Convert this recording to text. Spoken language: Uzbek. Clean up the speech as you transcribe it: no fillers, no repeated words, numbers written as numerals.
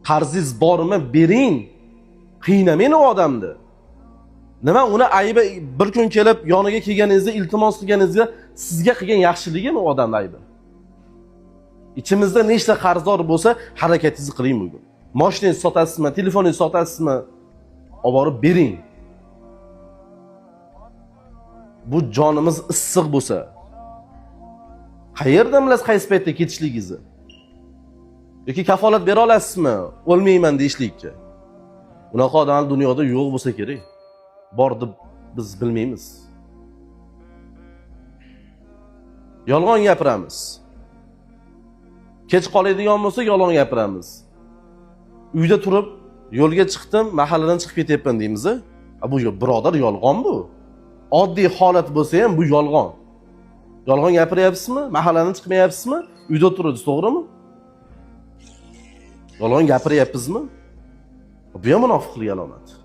Qarzingiz bormi, bering. Qiynamang u odamni. Nima uni aybi, bir kun kelib yoniga kelganingizda iltimos qilganingizda sizga qilgan yaxshiligimi u odamni aybi? İchimizda nechta qarzdor bo'lsa, harakatingizni qiling bugun. Mashinangizni sotasizmi, telefoningizni sotasizmi, olib borib bering. Bu jonimiz issiq bo'lsa, qayerdan bilasiz qaysi paytda ketishligingizni? Yoki kafolat bera olasizmi, o'lmayman deyishlikka? Unaqa odam dunyoda yo'q bo'lsa kerak. Bor deb biz bilmaymiz. Yolg'on gapiramiz. Kech qoladigan bo'lsa yolg'on gapiramiz. Uyda turib yo'lga chiqdim, mahalladan chiqib ketyapman deymiz. Bu birodar yolg'on bu. Oddiy holat bo'lsa ham bu yolg'on. Yolg'on gapiryapsizmi? Mahalladan chiqmayapsizmi? Uyda o'tiribsiz, to'g'rimi? Yolg'on gapiryapsizmi? Bu ham munofiqlik alomati.